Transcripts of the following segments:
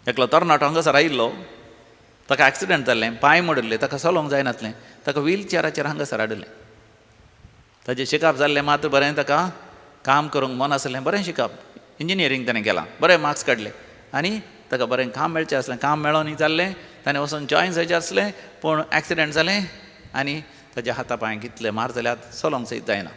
एकलो तरणाटो हांगासर आयिल्लो, ताका एक्सिडंट जाल्लें, पांय मोडिल्ले, ताका चलोवंक जायनासलें, ताका व्हीलचेराचेर हांगासर हाडिल्लें. ताजें शिकप जाल्लें मात्र बरें, ताका काम करूंक मन आसलें, बरें शिकप, इंजिनियरींग ताणें केलां, बरें मार्क्स काडले आनी ताका बरें काम मेळचें आसलें. काम मेळोन जाल्लें, ताणें वचून जॉयन जायचें आसलें, पूण एक्सिडंट जालें आनी ताच्या हाता पांयांक इतले मार जाल्यात चलोवंक सयत जायना.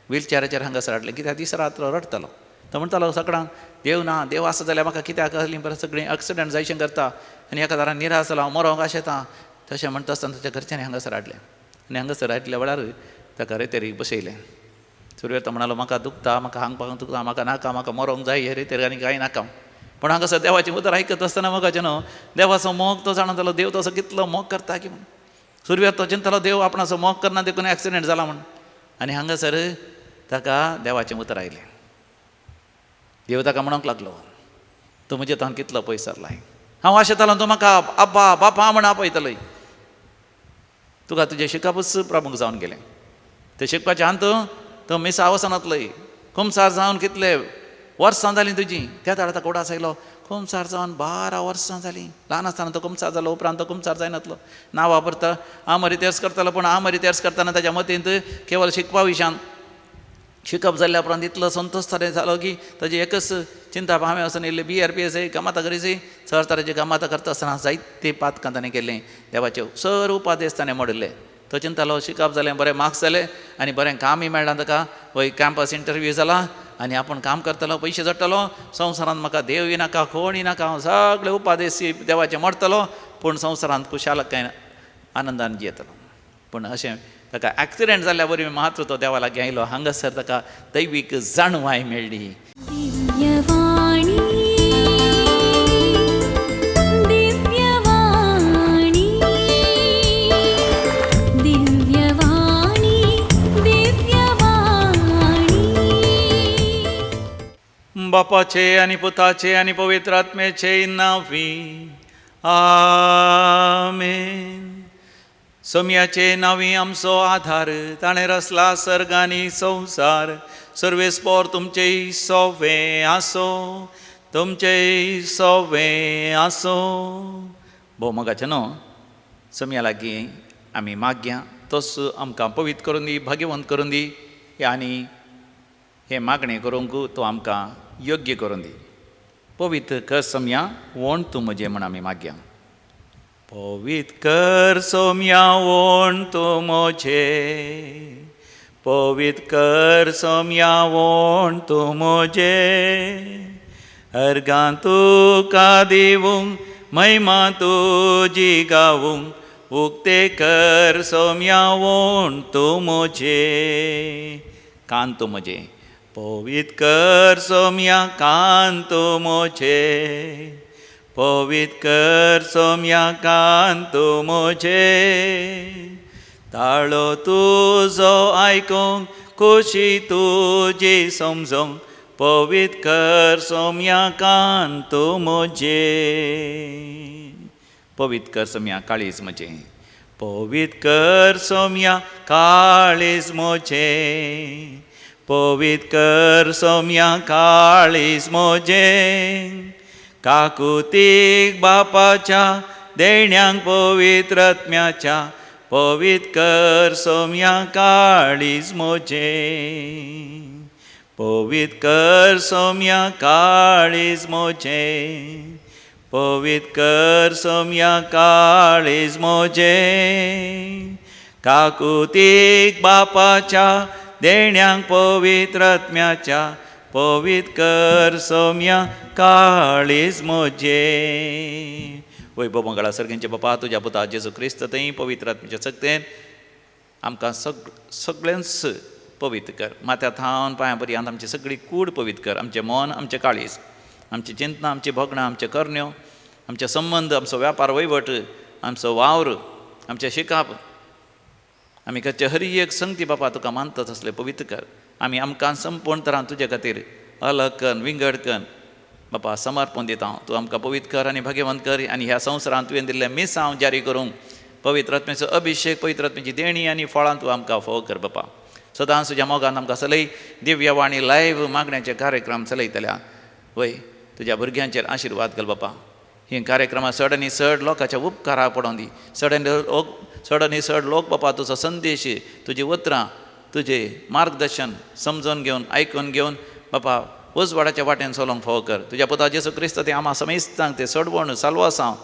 व्हीलचेराचेर हांगासर हाडलें कित्याक दीस रात रडटालो. तो म्हणटालो सगळ्यांक, देव ना, देव आसा जाल्यार म्हाका कित्याक असलीं बरें सगळीं एक्सिडंट जायशें करता आनी एका दारान निराश जालो, हांव मरोंक आशेता. तशें म्हणटा आसतना ताच्या घरच्यांनी हांगासर हाडलें आनी हांगासर हाडल्या वेळार ताका रेतेरीक बसयलें. सुरवेक तो म्हणालो म्हाका दुखता, म्हाका हांग दुखता, म्हाका नाका, म्हाका मरोंक जाय, हे रेतेर आनी कांय नाका. पूण हांगासर देवाचें उतर आयकत आसतना म्हाका न्हू देवाचो मोग तो जाणा जालो, देव तसो कितलो मोग करता की म्हूण. सुरवेक तो चिंतलो देव आपणाचो मोग करना देखून एक्सिडंट जाला म्हूण, आनी हांगासर ताका देवाचें उतर आयलें. देव ताका म्हणूंक लागलो, तूं म्हजे तान कितलो पयस सरलाय, हांव आशेतालो तूं म्हाका आब्बा बापा म्हण आपयतलोय, तुका तुजें शिकपूच प्रमुख जावन गेलें, तें शिकपाचें आनी तूं तूं मिसा वचनातलोय, कुमसार जावन कितले वर्सां जालीं तुजीं. त्या दाडा ताका उडास आयलो, कुमसार जावन 12 वर्सां जालीं. ल्हान आसतना तो कुमसार जालो, उपरांत तो कुमसार जायनातलो. नांव वापरता, आमरी तेर्स करतालो, पूण आमरी तेर्स करतना ताच्या मतींत केवल शिकपा विशयान शिकप जाल्ल्या उपरांत इतलो संतोश जालो की ताजी एकच चिंता, हांवें वचून इल्लें बी आर पी एस कामातां करीसी, सर तरेची कामातां करता आसतना जायते पातकां ताणें केल्लीं, देवाचे सर उपादेश ताणें मोडिल्ले. तो चिंतालो शिकप जालें, बरें मार्क्स जाले आनी बरें कामय मेळ्ळां ताका, वय कॅम्पस इंटरव्यू जाला आनी आपूण काम करतलो, पयशे जोडटलो, संवसारांत म्हाका देवय नाका, कोणूय नाका, हांव सगळे उपादेश देवाचे मोडटलो, पूण संवसारांत खुशालकायेन आनंदान जियेतलो. पूण अशें ताका एक्सिडंट जाल्ल्या वरवीं मात्र तो देवा लागीं आयलो. हांगासर ताका दैवीक जाणवाय मेळ्ळी. दिव्यवाणी दिव्यवाणी दिव्यवाणी दिव्यवाणी. बापाचे आनी पुताचे आनी पवित्र आत्म्याचे नांवी आमेन. सोम्याचे नांवी आमचो आधार, ताणें रचला सर्ग आनी संवसार. सर्वेस्पोर तुमचेय सोवे आसो, तुमचेय सोवे आसो. भोव मोगाचें न्हू सोम्या लागीं आमी मागया, तोच आमकां पवित्र करून दी, भाग्यवंत करून दी आनी हें मागणें करूंक तो आमकां योग्य करून दी. पवित्र कर सोम्या वोण तूं म्हजें म्हण आमी मागया. पवित्र कर सोम्या वोण तूं म्हजें, पवित्र कर सोम्या वोण तूं म्हजें, अर्गां तुका दिवूंक महिमा तुजी गावूंक, उक्ते कर सोम्या वोण तूं म्हजें, कान तूं म्हजें. पवित्र कर सोम्या कान तूं म्हजें, पवित्र कर सोम्या कान तूं म्हजें, ताळो तुजो आयकूंक खोशी तुजी समजूंक, पवित्र कर सोम्या कान तूं म्हजें. पवित्र कर सोम्या काळीज म्हजें, पवित्र कर सोम्या काळीज म्हजें, पवित्र कर सोम्या काळीज म्हजें, काकुतीक बापाच्या देण्यांक पवित्र आत्म्याच्या, पवित्र कर सोम्या काळीज म्हजें, पवित्र कर सोम्या काळीज म्हजें, पवित्र कर सोम्या काळीज म्हजें, काकुतीक बापाच्या देण्यांक पवित्र आत्म्याच्या, पवित्र कर सोम्या काळीज म्हजें. वय मंगळा सर्गेंचे बापा, तुज्या पुता जेजू क्रिस्त थंय पवित्र आत्म्याच्या सक्तेन आमकां सगळ्यांच पवित्र कर. माथ्या थावन पांयां पर्यंत आमची सगळी कूड पवित्र कर. आमचें मन, आमचें काळीज, आमची चिंतनां, आमची भोगणां, आमच्यो करण्यो, आमचे संबंद, आमचो व्यापार वयवट, आमचो वावर, आमचें शिकप, आमी करचे हरी एक संगती बापा तुका मानतात असले पवित्र कर. आमी आमकां संपूर्ण तरान तुजे खातीर अलग कन, विंगड कन बापा समर्पण दिता. तूं आमकां पवित्र कर आनी भाग्यवंत कर आनी ह्या संवसारांत तुवें दिल्लें मिसांव जारी करूंक पवित्र आत्म्याचो अभिशेक, पवित्र आत्म्याची देणी आनी फळां तूं आमकां फोव कर बापा. सदांच तुज्या मोगान आमकां चलय. दिव्यवाणी लायव्ह मागण्याचे कार्यक्रम चलयतल्या वय तुज्या भुरग्यांचेर आशिर्वाद घाल बापा. ही कार्यक्रमां चड आनी चड लोकांच्या उपकारा पडों दी. चड आनी चड लोक बापा तुजो संदेश, तुजी उतरां, तुजें मार्गदर्शन समजून घेवन आयकून घेवन बापा उजवाडाच्या वाटेन चलोवंक फावो कर. तुज्या पुता जेजू क्रिस्त तें आमा समेस्तांक तें सडवण साल्वासांव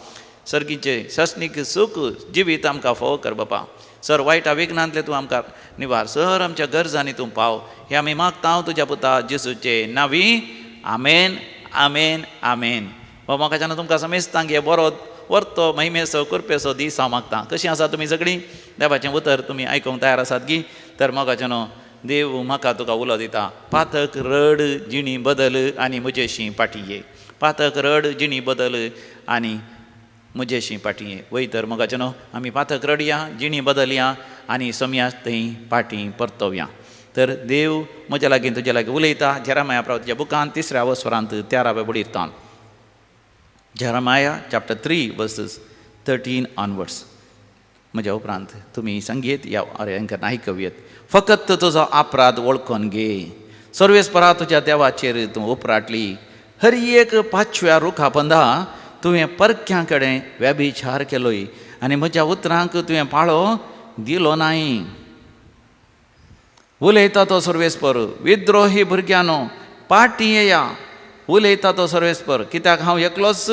सर्गीचें सस्नीक सूख जिवीत आमकां फावो कर बापा. सर वायटा विघ्नांतलें तूं आमकां निवार, सर आमच्या गरजांनी तूं पाव. हें आमी मागता तुज्या पुता जेजूचे नांवी, आमेन आमेन आमेन. बाबा म्हाका तुमकां समेस्तांक हे बरो वर्तो महिमेचो कृपेचो दीस हांव मागता. कशीं आसा तुमी सगळीं? देवाचें उतर तुमी आयकूंक तयार आसात की? तर मोगाच्यानो देव म्हाका तुका उलो दिता, पातक रड जिणी बदल आनी म्हजेशी पाटी ये. पातक रड जिणी बदल आनी म्हजेशी पाटी ये. वय तर मोगाच्यानो आमी पातक रडया, जिणी बदलया आनी सोमया थंय पाटी परतोवया. तर देव म्हज्या लागीं तुज्या लागीं उलयता. जेरामाया प्रवाच्या बुकान 3 वसरांत 13व्या बडीर Jeremiah chapter 3 verses 13 onwards. म्हज्या उपरांत तुमी संगीत ह्या अरेंकर आयकूयात. फकत तुजो अपराध वळखून घे, सर्वेस्परा तुज्या देवाचेर तूं उपराटली. हर एक पाचव्या रुखा पंदा तुवें परक्यां कडेन व्यभिचार केलोय आनी म्हज्या उतरांक तुवें पाळो दिलो नाय. उलयता तो सर्वेस्पर, विद्रोही भुरग्यांनो पाटी येया. उलयता तो सर्वेस्पर, कित्याक हांव एकलोच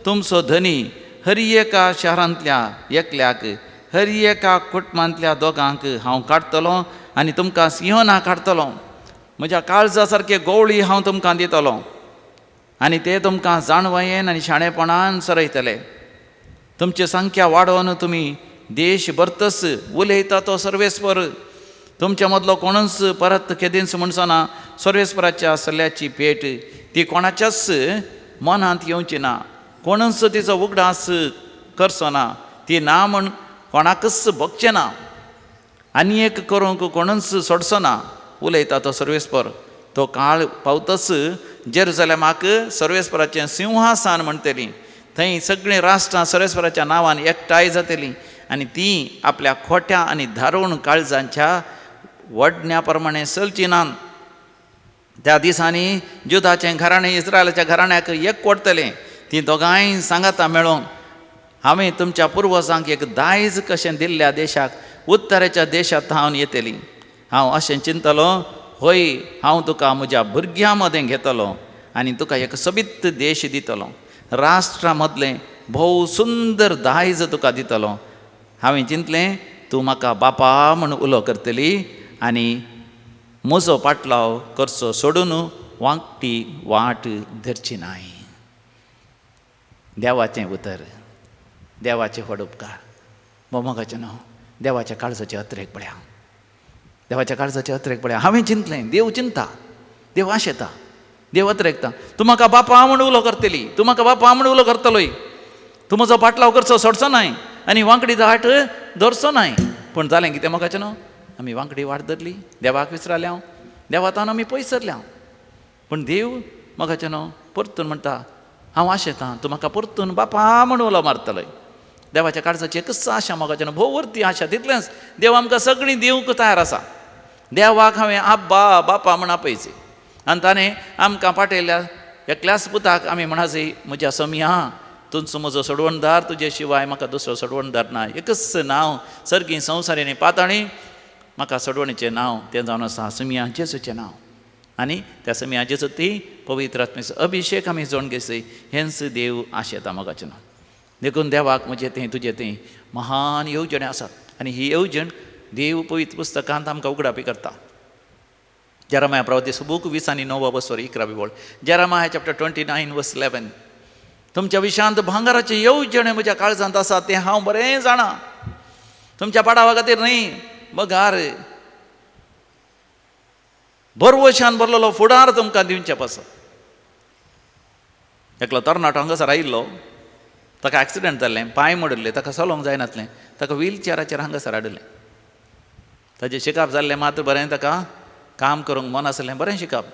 तुमचो धनी. हर एका शारांतल्या एकल्याक, हर एका कुटुंबांतल्या दोगांक हांव काडटलो आनी तुमकां सियोना काडटलो. म्हज्या काळजा सारके गोवळी हांव तुमकां दितलो आनी ते तुमकां जाणवयेन आनी शाणेपणान सरयतले. तुमची संख्या वाडोवन तुमी देश भरतस. उलयता तो सर्वेस्पर, तुमच्या मदलो कोणूच परत केदींच म्हणचो ना सर्वेस्पराच्या सल्ल्याची पेट ती कोणाच्याच मनांत येवची ना, कोणूच तिचो उगडास करचो ना, ती ना म्हण कोणाकच भोगचें ना, आनी एक करूंक कोणूच सोडचो ना. उलयता तो सर्वेस्पर. तो काळ पावतच जेरुजलेमाक सर्वेस्पराचें सिंहासन म्हणटली. थंय सगळीं राष्ट्रां सर्वेस्पराच्या नांवान एकठांय जातलीं आनी तीं आपल्या खोट्या आनी धारूण काळजांच्या वडण्या प्रमाणें चलचीं नात. त्या दिसांनी जुदाचें घराणें इस्रायलाच्या घराण्याक एकवटतलें. तीं दोगांय सांगाता मेळोंक हांवें तुमच्या पुर्वजांक एक दायज कशें दिल्ल्या देशाक उत्तरेच्या देशांत हांव येतली. हांव अशें चिंतलो, होय हांव तुका म्हज्या भुरग्यां मदें घेतलो आनी तुका एक सोबीत देश दितलो, राष्ट्रा मदलें भोव सुंदर दायज तुका दितलो. हांवें चिंतलें तूं म्हाका बापा म्हूण उलो करतली आनी म्हजो पाटलाव करचो सोडून वांकटी वाट धरची नाय. देवाचें उतर, देवाचें व्हड उपकार. मोगाचें न्हू देवाच्या काळजाचें अत्रेक पळया, देवाच्या काळजाचें अत्रेक पळया. हांवें चिंतलें देव चिंता, देव आशेता, देव अत्रेकता. तूं म्हाका बापा म्हूण उलो करतली, तूं म्हाका बापा म्हूण उलो करतलोय, तूं म्हजो पाटलाव करचो सोडचो नाय आनी वांकडी वाट धरचो नाय. पूण जालें कितें मोगाचें न्हू, आमी वांकडी वाट धरली, देवाक विसरले हांव, देवातान आमी पयस सरले हांव. पूण देव मोगाचें न्हू परतून म्हणटा, हांव आशेतां तूं म्हाका परतून बापा म्हूण उलो मारतलोय. देवाच्या काळजाची एकच आशा मोगाचें न्हू, भोव वरती आशा. तितलेंच देव आमकां सगळीं दिवंक तयार आसा. देवाक हांवें आब्बा बापा म्हूण आपयची आनी ताणें आमकां पाटयल्या एकल्याच पुताक आमी म्हणाची, म्हज्या सोमया तुमचो म्हजो सोडवणदार, तुजे शिवाय म्हाका दुसरो सोडवणदार ना. एकच नांव सर्गी संवसारी आनी पाताळी म्हाका सोडवणीचें नांव तें जावन आसा सोमया जेजूचें नांव. आनी त्या सोमया जेजू ती पवित्र आत्म्याचो अभिशेक आमी जोण घेसी. हेंच देव आशेता मोगाचें नांव. देखून देवाक म्हजें तें तुजें तें महान येवजण आसात आनी ही येवजण देव पवित्र पुस्तकांत आमकां उगडापी करता. जेरामाया प्रवती सुबूक 20 आनी 9 वसर 11 वळ, जेरामाया चॅप्टर 29 वर्स 11. तुमच्या विशांत भांगराचे येवजणे म्हज्या काळजांत आसा तें हांव बरें जाणा. तुमच्या पाडावा खातीर न्हय, बगार भरवशान भरलेलो फुडार तुमकां दिवचे पासत. एकलो तरणाटो हांगासर आयिल्लो, ताका एक्सिडंट जाल्लें, पांय मोडिल्ले, ताका चलोवंक जायनासलें, ताका व्हीलचेराचेर हांगासर हाडिल्लें. ताजें शिकप जाल्लें मात बरें, ताका काम करूंक मन आसलें, बरें शिकप,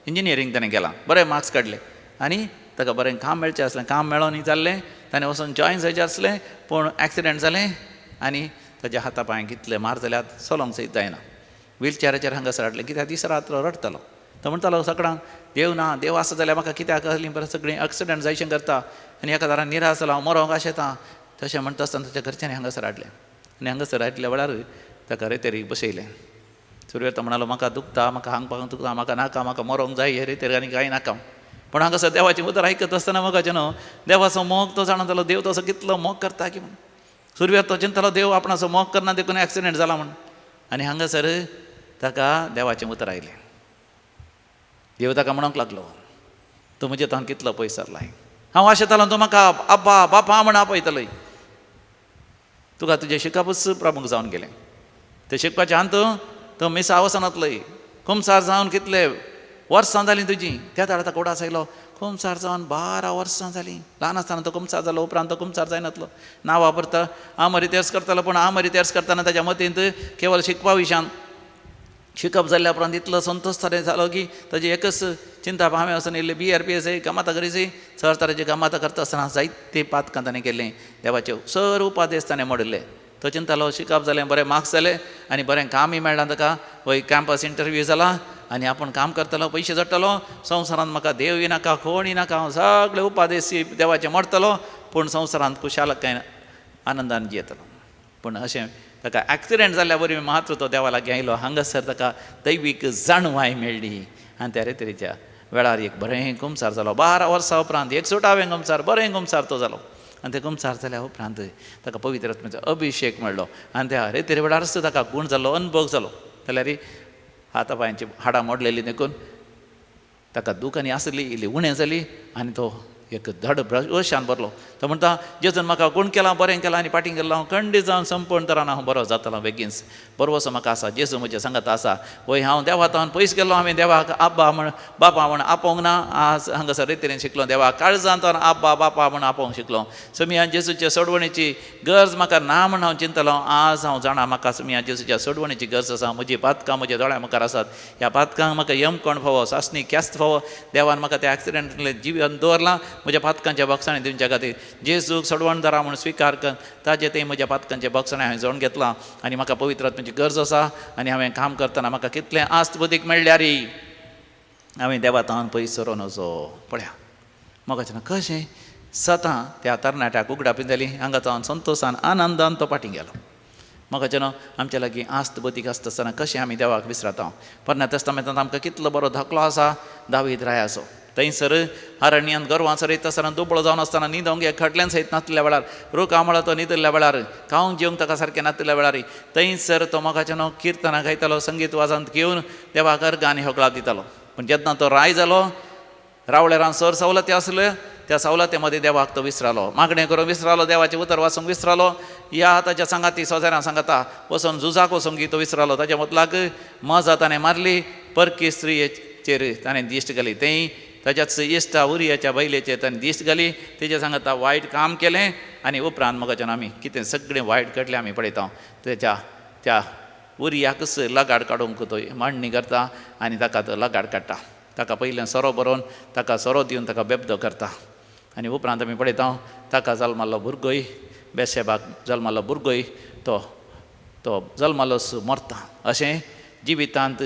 इंजिनियरींग ताणें केलां, बरें मार्क्स काडले आनी ताका बरें काम मेळचें आसलें. काम मेळोन जाल्लें, ताणें वचून जॉयन जायचें आसलें, पूण एक्सिडंट जालें आनी ताज्या हाता पांयांक इतले मार जाल्यार चलोवंक सयत जायना. व्हीलचेराचेर हांगासर हाडलें कित्याक दीस रात रडटलो. तो म्हणटालो सगळ्यांक देव ना, देव आसा जाल्यार म्हाका कित्याक असलीं बरें सगळीं एक्सिडंट जायशें करता आनी एका दारान निराश जालो हांव मरोंक आशेता. तशें म्हणटा आसतना ताच्या घरच्यांनी हांगासर हाडलें आनी हांगासर हाडल्या वेळार ताका रेतेरीक बसयलें. सुरवेक तो म्हणालो म्हाका दुखता, म्हाका हांगपाक दुखता, म्हाका नाका, म्हाका मरोंक जाय, हे रेतेर आनी कांय नाका. पूण हांगासर देवाचें उतर आयकत आसतना मोगाचें न्हू देवाचो मोग तो जाणा जालो, देव तसो कितलो मोग करता की म्हूण. सुरवेक तो चिंतलो देव आपणाचो मोग करना देखून एक्सिडंट जाला म्हूण, आनी हांगासर ताका देवाचें उतर आयलें. देव ताका म्हणूंक लागलो तूं म्हजे तान कितलो पयस सरलाय, हांव आशेतालो तूं म्हाका आब्बा बापा म्हण आपयतलोय, तुका तुजें शिकपूच प्रमुख जावन गेलें, तें शिकपाचें आनी तूं तूं मिसा वचनातलोय, कुमसार जावन कितले वर्सां जालीं तुजीं. त्या दाडा ताका उडास आयलो कुमसार जावन 12 वर्सां जालीं. ल्हान आसतना तो कुमसार जालो, उपरांत तो कुमसार जायनातलो, ना वापरता आमरी तेर्स करतालो, पूण आमरी तेर्स करतना ताच्या मतींत केवल शिकपा विशयान शिकप जाल्ल्या उपरांत इतलो संतोश जालो की ताजी एकच चिंता, हांवें वचून इल्ली बी आर पी एस गमाता करीसी सर तरेची गमाता करता आसतना जायते पातकां ताणें केल्लीं, देवाचे सर उपादेश ताणें मोडिल्ले. तो चिंतालो शिकप जालें, बरें मार्क्स जाले आनी बरें कामय मेळ्ळां ताका, वय कॅम्पस इंटरव्यू जाला आनी आपूण काम करतलो, पयशे जोडटलो, संवसारांत म्हाका देवय नाका कोणूय नाका, हांव सगळे उपादेश देवाचे मोडटलो, पूण संवसारांत खुशालकायेन आनंदान जियेतलो. पूण अशें ताका एक्सिडंट जाल्ल्या वरवीं मात्र तो देवा लागीं आयलो. हांगासर ताका दैवीक जाणवाय मेळ्ळी आनी त्या रेतरीच्या वेळार एक बरें कुमसार जालो. 12 वर्सां उपरांत एक सुटावें कुमसार, बरें कुमसार तो जालो आनी ते कुमसार जाल्या उपरांत ताका पवित्र आत्म्याचो अभिशेक मेळ्ळो आनी त्या रेतरी वेळारच ताका गूण जालो, अनुभव जालो. जाल्यार हाता पांयांची हाडां मोडलेली देखून ताका दूख आनी आसली, इल्ली उणें जाली आनी तो एक धड अशान भरलो. तो म्हणटा जेजून म्हाका गूण केलां, बरें केलां आनी फाटीं गेल्लो हांव खंडीत जावन संपूर्ण तरान हांव बरो जातलो बेगीनच, बरोसो म्हाका आसा, जेजू म्हज्या सांगात आसा. वय हांव देवा पयस गेल्लो, हांवें देवाक आब्बा म्हण बापा म्हण आपोवंक ना, आज हांगासर रेतरेन शिकलो देवाक काळजांत आब्बा बापा म्हण आपोवंक शिकलो. समिया जेजूच्या सोडवणेची गरज म्हाका ना म्हण हांव चिंतलो, आज हांव जाणा म्हाका समिया जेजूच्या सोडवणेची गरज आसा. म्हजी पातकां म्हज्या दोळ्या मुखार आसात, ह्या पातकांक म्हाका यमकोण फावो, सासणी ख्यास्त फावो, देवान म्हाका त्या एक्सिडंटांतलें जिवन दवरलां म्हज्या पातकांच्या बक्षांनी दिवच्या खातीर. जेजूक सोडवणदारा म्हूण स्विकार कर, ताजें तें म्हज्या पातकांच्या बक्षांनी हांवें जोडून घेतलां आनी म्हाका पवित्र आत्म्याची गरज आसा आनी हांवें काम करतना म्हाका कितलें आस्त बुद्दीक मेळ्ळ्यार हांवें देवा तावन पयस सरोन वचो. पळया मोगाचें कशें सतां त्या तरणाट्याक उगडापी जाली, हांगा जावन संतोशान आनंदान तो फाटीं गेलो. मोगाचें आमच्या लागीं आस्त बुद्दीक आसता आसतना कशें आमी देवाक विसरता. पोरण्या तेस्तामेंतांत आमकां कितलो बरो धाकलो आसा दावीद रायाचो. थंयसर अरण्यांत गोरवां चरयता आसतना दुबळो जावन आसतना न्हिदोंक एक खटल्यान सयत नासल्या वेळार, रुखां मळा तो न्हिदिल्ल्या वेळार, खावंक जेवंक ताका सारकें नासल्या वेळार थंयसर तो मोगाचें न्हू किर्तनां गायतालो, संगीत वाजांत घेवन देवाक अर्गां आनी होगळां दितालो. पूण जेन्ना तो राय जालो, रावळेरान सर सवलती आसल्यो, त्या सवलती मदीं देवाक तो विसरालो, मागणें करून विसरालो, देवाचें उतर वाचूंक विसरालो, ह्या ताच्या सांगाती सोजाऱ्यां सांगाता वचून झुजाक वचूंक तो विसरालो. ताच्या मतलाक मजा ताणें मारली, परकी स्त्रियेचेर ताणें दिश्ट घाली, थंय ताच्याच इश्टा उरियाच्या बैलेचेर ताणें दिश्ट घाली, तेज्या सांगाता वायट काम केलें आनी उपरांत मोगाच्यान आमी कितें सगळें वायट घडलें आमी पळयता. तेच्या त्या उरियाकच लगाड काडूंक तो मांडणी करता आनी ताका तो लगाड काडटा, ताका पयलें सोरो बरोवन ताका सोरो दिवन ताका बेबदो करता आनी उपरांत आमी पळयता ताका जल्माल्लो भुरगोय बेशेबाक जल्माल्लो भुरगोय तो तो जल्मालोच मरता. अशें जिवितांत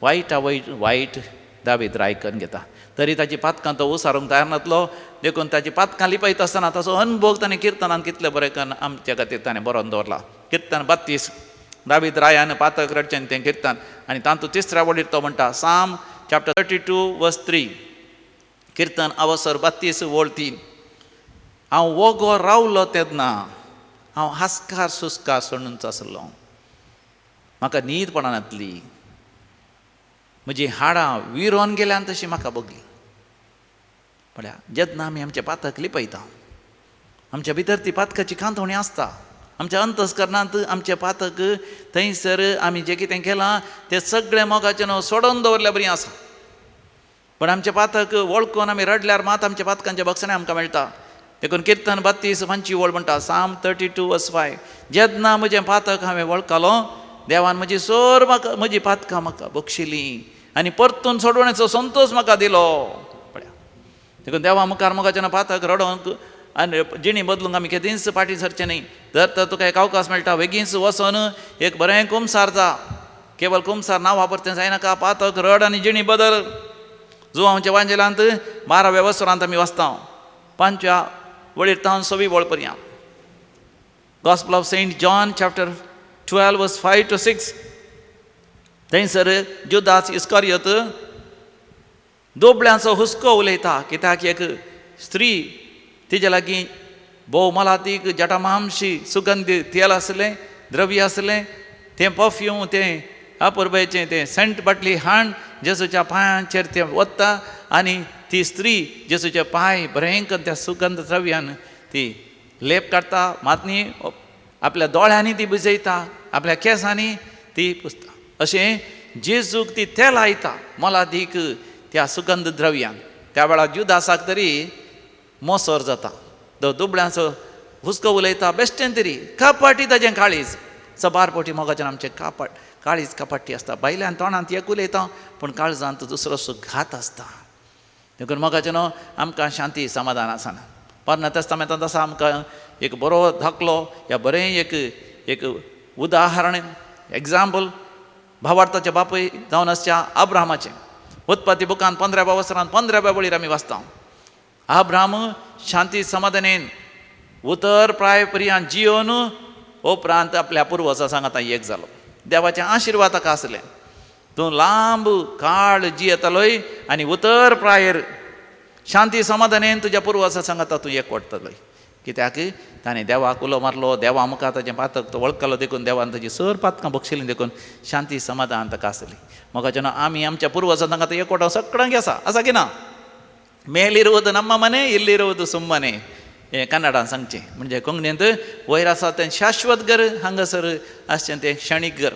वायटा वयर वायट दावीद राय करून घेता, तरी ताची पातकां तो उसारूंक तयार नासलो, देखून ताची पातकां लिपयता आसतना ताचो अनभोग ताणें किर्तनान कितले बरें करून आमच्या खातीर ताणें बरोवन दवरला. किर्तन 32 दावीद रायान पातक रडचें तें किर्तन आनी तातूंत तिसऱ्या वडीर तो म्हणटा, साम चॅप्टर 32 वर्स 3, किर्तन अवसर 32 वळ 3, हांव वोगो रावलो तेन्ना हांव हास्कार सुस्कार सोडून आसलो, म्हाका न्हीद पडनातली, म्हजी हाडां विरोन गेल्यान तशी म्हाका भोगली. म्हळ्यार जेन्ना आमी आमचें पातक लिपयता, आमच्या भितर ती पातकाची कांतवणी आसता, आमच्या अंतस्करणांत आमचें पातक थंयसर आमी जें कितें केलां तें सगळें मोगाचें न्हू सोडोवन दवरल्या बरी आसा. पूण आमचें पातक वळखून आमी रडल्यार मात आमच्या पातकांचें बक्षणें आमकां मेळटा. देखून किर्तन 32 5 वळ म्हणटा, साम 32 वर्स 5, जेन्ना म्हजें पातक हांवें वळखलो, देवान म्हजी सोर म्हाका म्हजी पातकां म्हाका बक्षिलीं आनी परतून सोडवणेचो संतोश म्हाका दिलो. पळया देखून देवा मुखार मोगाचें पातक रडोवंक आनी जिणी बदलूंक आमी केदींच फाटीं सरचें न्ही. जर तर तुका एक अवकाश मेळटा बेगीनच वचोन एक बरें कुमसार जा, केवल कुमसार नांव वापरतें जायनाका, पातक रड आनी जिणी बदल. जुवांवच्या वांजेलांत 12व्या वसरांत आमी वाचता 5व्या वळीर तावन 6वी वळ पर्यंत. Gospel of Saint John chapter 12 verse 5 to 6. थंयसर जुदास इस्कारियोत दुबळ्यांचो हुस्को उलयता, कित्याक एक स्त्री तिजे लागीं भोव मोलादीक जटामांशी सुगंधी तेल आसलें, द्रव्य आसलें, तें परफ्यूम, तें अपुरबायेचें तें सेंट बाटली हाण जेजूच्या पांयांचेर तें वता आनी ती स्त्री जेजूचे पांय भयंकर त्या सुगंध द्रव्यान ती लेप काडटा, मात न्ही आपल्या दोळ्यांनी ती भिजयता, आपल्या केंसांनी ती पुसता. अशें जेजूक ती तेल लायता मोलादीक त्या सुगंध द्रव्यान. त्या वेळार जुदासाक तरी मोसर जाता, तो दुबळ्यांचो हुस्को उलयता, बेश्टें तरी कपाटी ताजें काळीज. सबार पोटी मोगाच्यान आमचें कापाट काळीज कपाटी आसता, भायल्यान तोंडांत एक उलयता पूण काळजांत दुसरो घात आसता. देखून मोगाचें न्हू आमकां शांती समाधान आसना. पोरण्या तेस्तामेंतांत आसा आमकां एक बरो धाकलो या बरें एक एक उदाहरण, एग्जाम्पल भावार्थाचे बापूय जावन आसच्या अब्राहमाचें. उत्पत्ती बुकान 15व्या वसरान 15व्या वळीर आमी वाचता, अब्राहम शांती समाधानेन उतर प्राय पर्यंत जियोन उपरांत आपल्या पुर्वजा सांगाता एक जालो. देवाचे आशिर्वाद ताका आसले, तूं लांब काळ जियेतलोय आनी उतर प्रायर शांती समाधानेन तुज्या पुर्वजा सांगाता तूं एक वाडटलोय. कित्याक ताणें देवाक उलो मारलो, देवा मुखार ताजें पातक तो वळखलो, देखून देवान ताजी सर पातकां बक्षिलीं, देखून शांती समाधान ताका आसली. मोगाचें न्हू आमी आमच्या पुर्वजां सांगाता एकवटा सगळ्यांक आसा, आसा की ना? ಮೇಲಿರುವುದು ನಮ್ಮ ಮನೆ, ಇಲ್ಲಿರುವುದು ಸುಮ್ಮನೆ, हें कन्नडान सांगचें म्हणजे कोंकणींत वयर आसा तें शाश्वत घर, हांगासर आसचें तें क्षणीक घर.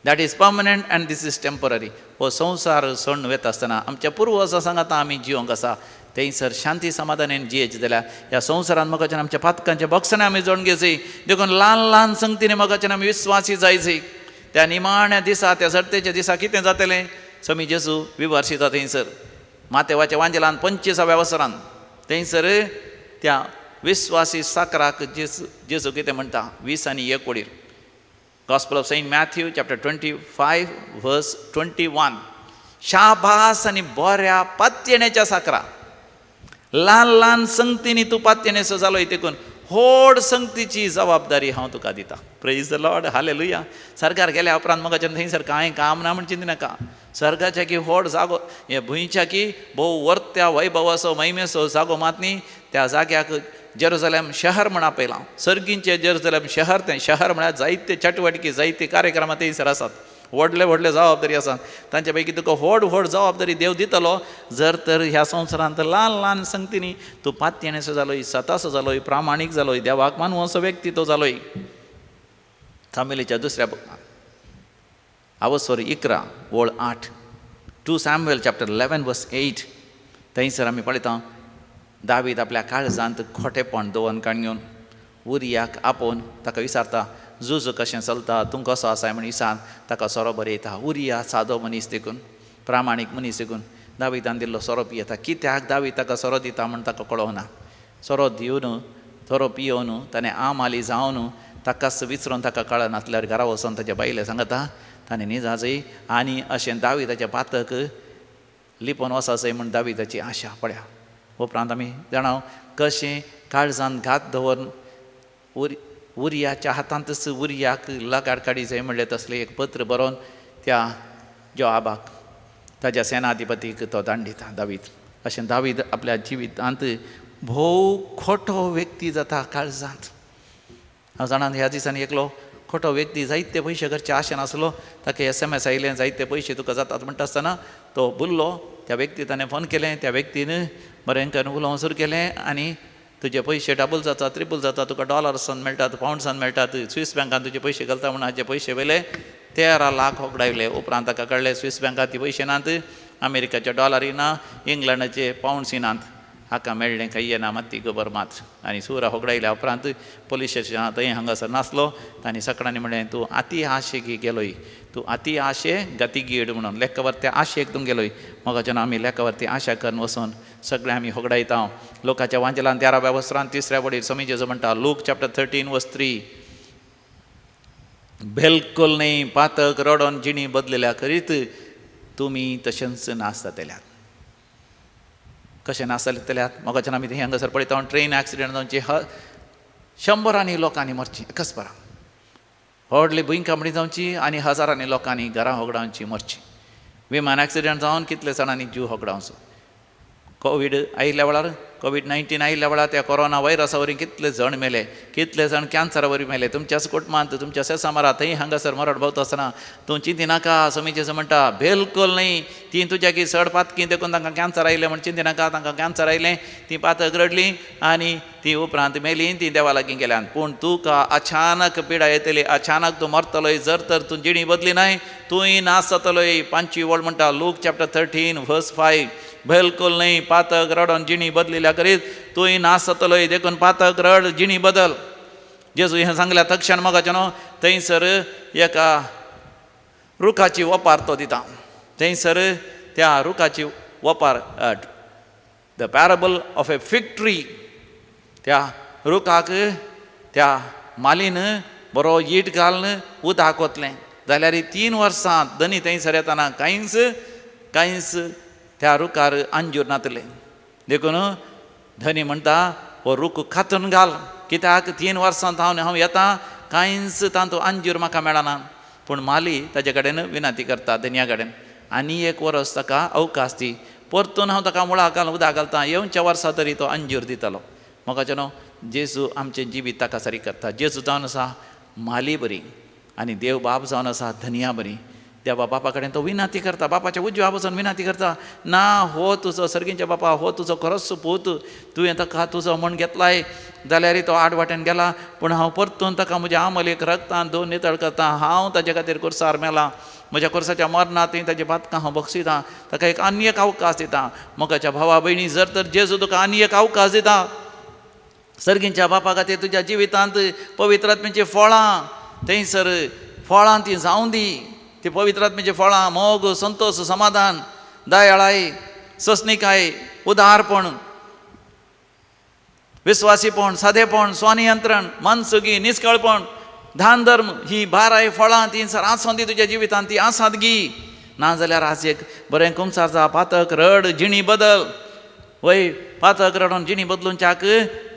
That is permanent and this is temporary. हो संवसार सोडून वता आसतना आमच्या पुर्वजां सांगाता आमी जिवंक आसा, थंयसर शांती समाधानेन जियेचें जाल्यार ह्या संवसारान मोगाच्यान आमच्या पातकांच्या बक्षणां आमी जोडून घेवची. देखून ल्हान ल्हान संगतीन मोगाच्यान आमी विस्वासी जायची. त्या निमाण्या दिसा, त्या सर्तेच्या दिसा कितें जातलें समी जेजू विवर्शिता थंयसर मातेवाच्या वांजेलान 25व्या वसरान थंयसर त्या विस्वासी साकराक जेजू जेजू कितें म्हणटा 20 आनी 1 वडीर. Gospel of Saint Matthew chapter 25 verse 21. शाबास आनी बऱ्या पातयेण्याच्या साकरा, ल्हान ल्हान संगतींनी तूं पातयेणेचो जालो, देखून व्हड संगतीची जबाबदारी हांव तुका दिता. Praise the Lord, hallelujah. सरकार गेल्या उपरांत मोगाच्यान थंयसर कांय काम ना म्हण चिंतनाका. स्वर्गाच्या की व्हड जागो, हे भुंयच्या की भोव वर्त्या वैभवाचो महिमेचो जागो मात न्ही, त्या जाग्याक जेरुजलेम शहर म्हण आपयलां. सर्गींचें जेरुजलेम शहर, तें शहर म्हळ्यार जायते चटवटकी, जायते कार्यक्रमां थंयसर आसात, व्हडले व्हडले जबाबदारी आसात. तांचे पैकी तुका व्हड व्हड जबाबदारी देव दितलो जर तर ह्या संवसारांत ल्हान ल्हान संगतींनी तूं पातयेणेचो जालोय, सतासो जालोय, प्रामाणीक जालोय, देवाक मानून असो व्यक्ती तो जालोय. सामुएलाच्या दुसऱ्या बुकान आवसर 11 वळ 8, 2 Samuel chapter 11 verse 8. थंयसर आमी पळयता दावीद आपल्या काळजांत खोटेपण दवरून काडून घेवन उरियाक आपोवन ताका विचारता, झूज कशें चलता, तूं कसो आसाय म्हण विचार ताका सोरो बरयता. उरिया सादो मनीस देखून, प्रामाणीक मनीस देखून दाविदान दिल्लो सोरो पियेता. कित्याक दावीद ताका सोरो दिता म्हण ताका कळोना. सोरो दिवन सोरो पियोवन ताणें आम आली जावन ताकाच विचरोन ताका कळनासल्यार घरा वचोन ताच्या बायले सांगता ताणें निजाजय आनी अशें दाविदाचें पातक लिपोवन वचाचय म्हण दाविदाची आशा पळया. उपरांत आमी जाणा कशें काळजान घात दवरून उरियाच्या हातांतच उरियाक लगाड काडी जाय म्हणलें तसलें एक पत्र बरोवन त्या जोआबाक ताज्या सेनाधिपतीक तो दांडिता दावीद. अशें दावीद आपल्या जिवितांत भोव खोटो व्यक्ती जाता काळजांत. हांव जाणा ह्या दिसांनी एकलो खोटो व्यक्ती जायते पयशे करचे आशेन आसलो, ताका SMS आयलें जायते पयशे तुका जातात म्हणटा आसतना तो बुल्लो. त्या व्यक्ती ताणें फोन केलें, त्या व्यक्तीन बरें करून उलोवंक सुरू केलें आनी तुजे पयशे डबल जाता, ट्रिपल जाता, तुका डॉलर्सान मेळटात, पावंड्सान मेळटात, स्वीस बँकान तुजे पयशे घालता म्हूण हाजे पयशे वयले 13 लाख होगडायले. उपरांत ताका कळ्ळें स्वीस बँकांत ती पयशे नात, अमेरिकाचे डॉलरूय ना, इंग्लंडाचे पावंड्सूय नात, हाका मेळ्ळें खंय ना मात ती खबर मात. आनी सुरा होगडायल्या उपरांत पोलीस स्टेशनां थंय हांगासर नासलो. तांणी सगळ्यांनी म्हणलें तूं आती आशेक गेलोय, तूं आती आशे गतीगीड म्हणून लेखावरती आशेक तूं गेलोय. मोगाच्यान आमी लेखावरती आशा करून वचून सगळें आमी होगडायता. लोकांच्या वांजेलान 13व्या वस्त्रान 3ऱ्या वडीर समी जेजू म्हणटा, लूक चॅप्टर 13 वर्स 3, बिलकुल न्ही. पातक रडोन जिणी बदलल्या करीत तुमी तशेंच नाश जातल्यात. कशें नाश जातल्यात मोगाच्यान आमी थंय हांगासर पळयता. ट्रेन एक्सिडंट जावची, शंबरांनी लोकांनी मरची एकच परा, व्हडली भुंयकांपणी जावची आनी हजारांनी लोकांनी घरां होगडावची मरची, विमान एक्सिडंट जावन कितले जाणांनी जीव होगडावचो. कोवीड आयिल्ल्या वेळार, कोवीड-19 आयिल्ल्या वेळार त्या कोरोना व्हायरसा वरवीं कितले जण मेले, कितले जाण कॅन्सरा वरवीं मेले. तुमच्याच कुटुंबांत, तुमच्या शेसामारा थंय हांगासर मरण भोवता आसतना तूं चिंती नाका. स्वामी जेजू म्हणटा बिलकुल न्ही, ती तुज्याकी चड पातकी देखून तांकां कॅन्सर आयलें म्हण चिंती नाका. तांकां कॅन्सर आयलें, ती पातक रडली आनी ती उपरांत मेली, ती देवा लागीं गेल्यान. पूण तुका अचानक पिडा येतली, अचानक तूं मरतलोय जर तर तूं जिणी बदली नाय, तूंय नाश जातलोय. पांचवी वळ म्हणटा, लूक चॅप्टर 13 वर्स 5, बिलकुल न्ही, पातक रडोन जिणी बदलिल्या करीत तूंय नाश जातलोय. देखून पातक रड, जिणी बदल. जेजू हें सांगल्या तक्षण मोगाचें न्हू थंयसर एका रुखाची ओपार तो दिता. थंयसर त्या रुखाची ओपार, the parable of a fig tree. त्या रुखाक त्या मालीन बरो ईट घालून उदक ओतलें जाल्यार 3 वर्सां धनी थंयसर येतना कांयच कांयच त्या रुखार अंजूर नातलें. देखून धनी म्हणटा हो रूख कातून घाल, कित्याक 3 वर्सां हांव हांव येता कांयच तातूंत अंजूर म्हाका मेळना. पूण माली ताजे कडेन विनंती करता धनया कडेन, आनी 1 वर्स ताका अवकाश दी, परतून हांव ताका मुळाक घालून उदक घालता, येवच्या वर्सा तरी तो अंजूर दितलो. मोगाचें न्हू जेजू आमचें जिवीत ताका सारी करता. जेजू जावन आसा माली बरी आनी देव बाप जावन आसा धनया बरी. देवा बापा कडेन तो विनंती करता, बापाच्या उजव्या वचून विनंती करता, ना हो तुजो सर्गींच्या बापा, हो तुजो खरोच पूत, तुवें ताका तुजो म्हण घेतलाय जाल्यार तो आड वाटेन गेला, पूण हांव परतून ताका म्हज्या आमलेक रगतान धुवन नितळ करता. हांव ताजे खातीर कुर्सार मेला, म्हज्या कुर्साच्या मरणांत ताजी पातकां हांव बक्षितां, ताका एक आनी एक अवकाश दिता. मोगाच्या भावा भयणी, जर तर जेजू तुका आनी एक अवकाश दिता सर्गींच्या बापा खातीर तुज्या जिवितांत पवित्र आत्म्याचीं फळां थंयसर फळां ती जावं दी. ती पवित्र आत्म्याचीं फळां मोग, संतोश, समाधान, दयाळाय, सोंसणिकाय, उदारपण, विस्वासीपण, सादेपण, स्वनियंत्रण, मनसुगी, निस्कळपण, दान धर्म, ही बाराय फळां ती सर आसोन दी तुज्या जिवितांत, ती आसात गी. ना जाल्यार आज एक बरें कुमसार जा, पातक रड, जिणी बदल. वय पातक रडोन जिणी बदलूनच्याक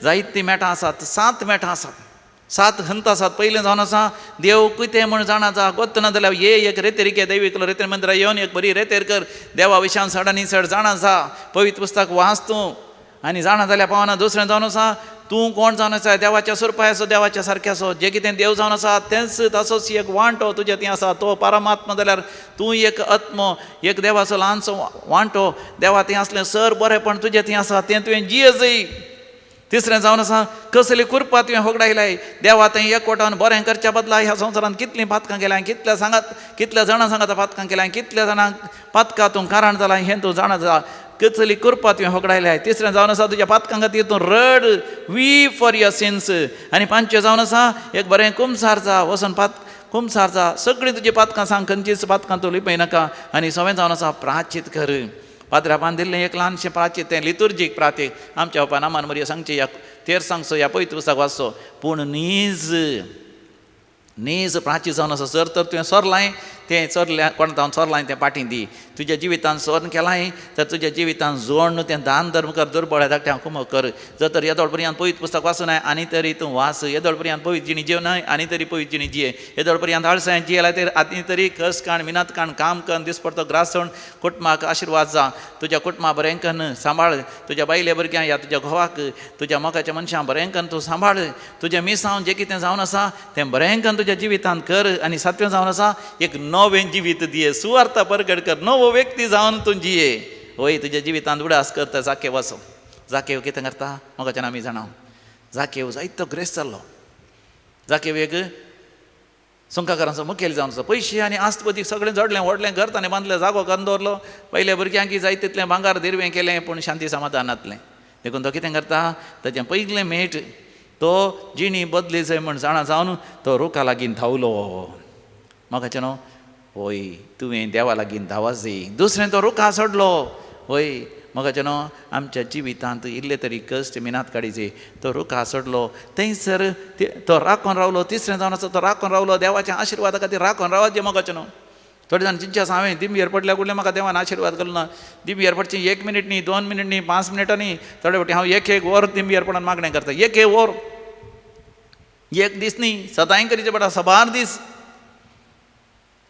जायतीं मेटां आसात, 7 मेटां आसात, 7 हंत आसात. पयलें जावन आसा देव कितें म्हण जाणा जा, गोत्त ना जाल्यार ये एक रेतेरिके दैवीकलो रेतेर मंदिरा येवन एक बरी रेतेर कर, देवा विशान चड आनी चड जाणा जा, पवित्र पुस्तक वाच तूं आनी जाणा जाल्यार पावना. दुसरें जावन आसा तूं कोण जावन आसा, देवाच्या सुरपाय आसो, देवाच्या सारकें आसो, जें कितें देव जावन आसा तेंच ताचोच एक वांटो तुज्या थंय आसा, तो परमात्मा जाल्यार तूं एक आत्मो, एक देवाचो ल्हानसो वांटो देवा थंय आसलें सर बरेंपण तुजें थंय आसा तें तुवें जिये जय. तिसरें जावन आसा कसली कुरपा तुवें होगडायलाय, देवा थंय एकवटान बरें करच्या बदला ह्या संवसारांत कितलीं पातकां केल्यां, कितल्या सांगात कितल्या जाणां सांगात पातकां केल्यां, कितल्या जाणांक पातकां तूं कारण जालां हें तूं जाणा जा, कसली कुरपा तुवें होगडायल्या. तिसरें जावन आसा तुज्या पातकां खातीर तूं रड, वीप फॉर your since. आनी पांचवें जावन आसा एक बरें कुमसार जा, वचून पात कुमसार जा, सगळीं तुजी पातकां सांग, खंयचीच पातकां तूं लिपय नाका. आनी सवें जावन आसा प्राचीत कर. पाद्रापान दिल्लें एक ल्हानशें प्राचीत, तें लितुर्जीक प्रातीक आमच्या बापान आमान मरिया सांगचें, ह्या तेर सांगचो, ह्या पवित्र पुस्तक वाचचो, पूण नीज नीज प्राचीत जावन आसा. जर तर तुवें सोरलांय तें चोरलें कोण जावन चोरलांय तें पाटी दी, तुज्या जिवितान सोर्न केलांय तर तुज्या जिवितान जोडून तें दान धर्म कर, दुर्बळ धाकट्या कुमक कर. जर तर येदोळ पर्यंत पवित्र पुस्तक वाचूनाय आनी तरी तूं वाच, येदोळ पर्यंत पवित्र जिणी जेवनाय आनी तरी पवित्र जिणी जिये, येदोळ पर्यंत आळसाय जियेला तर आनी तरी कस काण मिनात काण काम कर, दिसपडतो ग्रास सोड, कुटुंबाक आशिर्वाद जा, तुज्या कुटुंबा बरें कन्न सांबाळ, तुज्या बायले भुरग्यांक या तुज्या घोवाक, तुज्या मोगाच्या मनशां बरें कन्न तूं सांबाळ, तुजें मिसांव जें कितें जावन आसा तें बरें कन्न तुज्या जिवितांत कर. आनी सातवें जावन आसा एक नवें जिवीत दिये, सुवार्थ परगट कर, नवो व्यक्ती जावन तूं जिये. वय तुज्या जिवितांत उडास करता. जाकेव असो, जाकेव कितें करता मोगाच्यान आमी जाणा, जाकेव जायतो ग्रेस जाल्लो. जाकेव एक सुंकाकारांचो मुखेल जावन आसा, पयशे आनी आस्तपती सगळें जोडलें, व्हडलें घर ताणें बांदलें, जागो करून दवरलो, पयल्या भुरग्यांक जाय तितलें भांगार दिरवें केलें, पूण शांती समाधान नातलें. देखून तो कितें करता, ताचें पयलें मेट तो जिणी बदली जाय म्हण जाणा जावन तो रुखा लागीं धांवलो. मोगाचें न्हू वय तुवें देवा लागीं धांवा जाय. दुसरें तो रुखा सोडलो, वय मोगाचे न्हू आमच्या जिवितांत इल्ले तरी कश्ट मिनात काडीचे. तो रुखा सोडलो थंयसर तो राखून रावलो. तिसरें जावन आसा तो राखून रावलो देवाच्या आशिर्वादा खातीर राखून रावत जे मोगाचे न्हू. थोडे जाण चिंतचे आसा हांवें दिंबयेर पडल्या कुडलें म्हाका देवान आशिर्वाद घालूं ना. दिंबयेर पडचें 1 मिनीट न्ही, 2 मिनीट न्ही, 5 मिनटां न्ही, थोडे फावटी हांव 1 वर दिंबयेर पडून मागणें करता. 1 वर, 1 दीस न्ही, सदांय करीचें पडटा, सबार दीस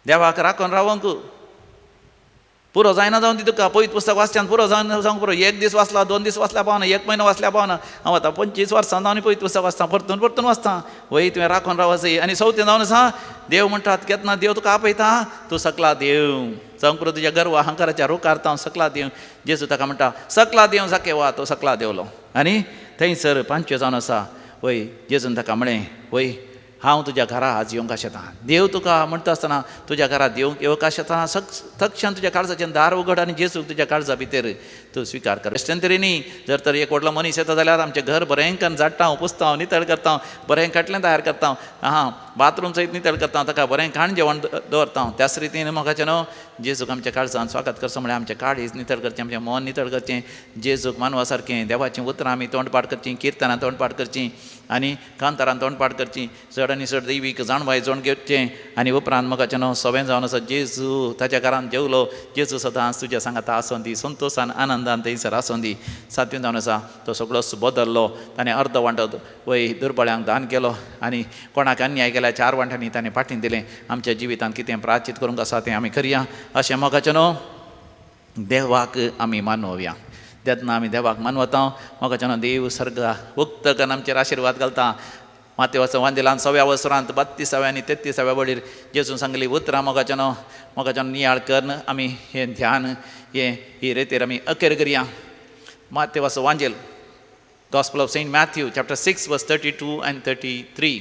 देवाक राखून रावंक पुरो जायना जावन ती तुका पवित्र पुस्तक वाचच्यान पुरो जायना जावंक पुरो. 1 दीस वाचला, 2 दीस वाचल्या पावना, 1 म्हयनो वाचल्या पावना. हांव आतां 25 वर्सां जावन पवित्र पुस्तक वाचता, परतून परतून वाचता. वय तुवें राखून रावचें. आनी चवथें जावन आसा देव म्हणटात केन्ना देव तुका आपयता तूं सकला देव जावंक पुरो तुज्या गर्व अहंकाराच्या रुखार हांव सकला देव. जेजू ताका म्हणटा सकला देव जाकेवा, तो सकला देवलो. आनी थंयसर पांचवें जावन आसा वय जेजून ताका म्हळें वय हांव तुज्या घरा आज येवंक आशेता. देव तुका म्हणटा आसतना तुज्या घरा देव येवंक आशेता तक्षण तुज्या काळजाचें दार उगड आनी जेजूक तुज्या काळजा भितर तूं स्विकार कर. अशें तरी न्ही जर तर एक व्हडलो मनीस येता जाल्यार आमचें घर बरें करून झाडटा, पुसता, नितळ करता, बरें खाटलें तयार करता, आं बाथरूम सयत नितळ करता, ताका बरें खाण जेवण दवरता. त्याच रितीन मोगाचें न्हू जेजूक आमच्या काळजान स्वागत करचो म्हळ्यार आमचें काळीज नितळ करचें, आमचें मन नितळ करचें, जेजूक मानवा सारकें देवाचीं उतरां आमी तोंडपाठ करचीं, किर्तनां तोंडपाठ करचीं आनी कांतारान तोंडपाठ करचीं, चड आनी चड दैवीक जाणवाय जोड घेवचें. आनी उपरांत मोगाचें न्हू सवें जावन आसा जेजू ताच्या घरान जेवलो, जेजू सदांच तुज्या सांगाता आसूं दी, संतोशान आनंदान थंयसर आसूं दी. सातवें जावन आसा तो सगळोच बदल्लो, ताणें अर्द वांटो वय दुर्बळ्यांक दान केलो आनी कोणाक अन्याय केल्यार 4 वांट्यांनी ताणें फाटीं दिलें. आमच्या जिवितांत कितें प्राचित करूंक आसा तें आमी करया. अशें मोगाचें न्हू देवाक आमी मानोवया. तेन्ना आमी देवाक मानवता मोगाचें न्हू देव सर्गा उक्त करून आमचेर आशिर्वाद घालता. मातेवाचो वांदेलान 100व्या वसरांत 32व्या आनी 33व्या वडीर जेजून सांगली उतरां मोगाचें न्हू मोगाचें नियाळ करून आमी हें ध्यान हें ही रेतीर आमी अखेर करया. मातेवाचो वांजेल, Gospel of Saint Matthew chapter 6 verse 32 and 33.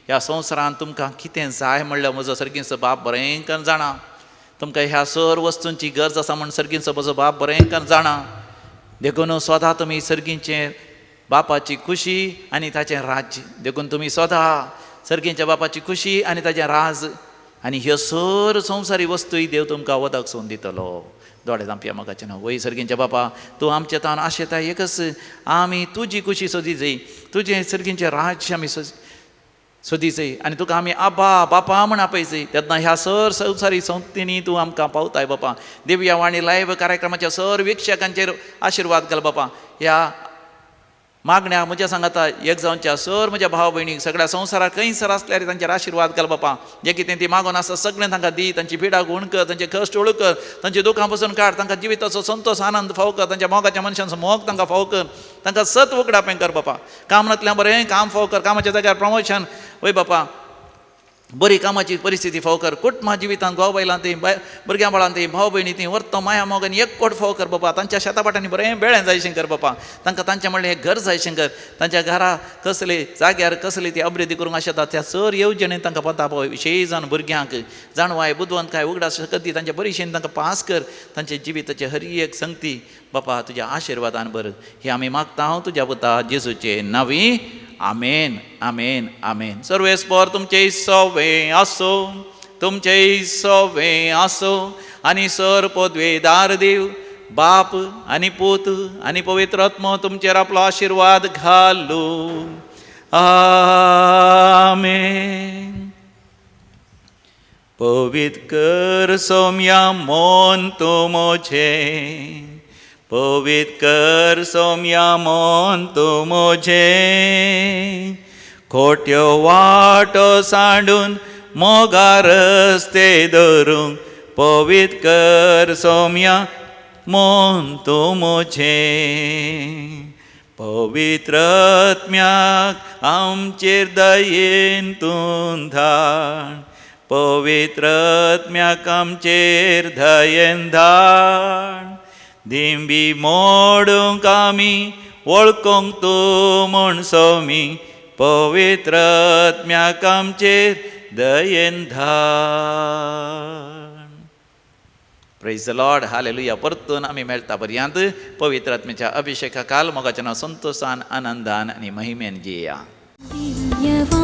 ह्या संवसारांत तुमकां कितें जाय म्हणल्यार म्हजो सर्गींचो बाप बरें करून जाणा. तुमकां ह्या सर वस्तूंची गरज आसा म्हूण सर्गींचो म्हजो बाप बरें करून जाणा. देखून स्वता तुमी सर्गींचे बापाची खुशी आनी ताचें राज्य, देखून तुमी स्वता सर्गींच्या बापाची खुशी आनी ताचें राज आनी ह्यो सर संवसारी वस्तूय देव तुमकां वदक सोन दितलो. दोळे धांपया मोगाचें न्हू. वय सर्गींच्या बापा तूं आमच्या तावन आशेता एकच आमी तुजी खुशी सोदी जाय, तुजें सर्गींचें राज्य आमी सोदी जाय आनी तुका आमी आबा बापा म्हण आपय जाय. तेन्ना ह्या सर संवसारी संवतींनी तूं आमकां पावताय बापा. दिव्या वाणी लायव्ह कार्यक्रमाच्या सर वीक्षकांचेर आशिर्वाद घाल बापा. ह्या मागण्या म्हज्या सांगाता एक जावच्या सर म्हज्या भाव भयणीक सगळ्या संवसाराक खंयसर आसल्यार तांचेर आशिर्वाद घाल बापा. जें कितें ती मागून आसा सगळें तांकां दी, तांची पिडा गुण कर, तांचे कश्ट ओळख कर, तांची दुखां पसून काड, तांकां जिविताचो संतोश आनंद फाव कर, तांच्या मोगाच्या मनशांचो मोग तांकां फाव कर, तांकां सत उगडापें कर बापा. कामांतल्यान बरें काम फाव कर, कामाच्या जाग्यार प्रमोशन वय बापा, बरी कामाची परिस्थिती फाव कर, कुटुंबा जिवितांत घोव बायलां ती भुरग्यां बाळां ती भाव भयणी ती वर्तो माया मोग आनी एकवट फाव कर बापा. तांच्या शेतापाटांनी बरें बेळें जायशें कर बापा. तांकां तांचें म्हणलें हें घर जायशें कर. तांच्या घरा कसले जाग्यार कसली ती अभिवृद्धी करूंक आशेता त्या सर येवजणेन तांकां पता पावय. विशेश जावन भुरग्यांक जाणवाय बुदवंतकाय उगडास शकत दी, तांच्या परिशेन तांकां पास कर, तांच्या जिविताचे हर एक संगती बापा तुज्या आशिर्वादान भर. हे आमी मागता हांव तुज्या पुता जेजूचे नांवी, आमेन आमेन आमेन. सर्वेस्पर तुमचे सवे आसो, तुमचे सवे आसो आनी सर पदवेदार देव बाप आनी पूत आनी पवित्र आत्मो तुमचेर आपलो आशिर्वाद घालू. आमेन. पवित्र कर सोम्या मन तूं म्हजें, पवित्र कर सोम्या मन तूं म्हजें, खोट्यो वाटो सांडून मोगा रस्ते धरूंक, पवित्र कर सोम्या मन तूं म्हजें. पवित्र आत्म्याक आमचेर दयेन तूं धाड, पवित्र आत्म्याक आमचेर दयेन धाड, दिंबी मोडूंक आमी वळखूंक तूं म्हूण सोमी, पवित्र आत्म्याक आमचेर दयेन धाड. Praise the Lord, hallelujah. परतून आमी मेळटा पर्यंत पवित्र आत्म्याच्या अभिषेका काल मोगाच्या नांव संतोषान आनंदान आनी महिमेन जिया. दिव्यवाणी.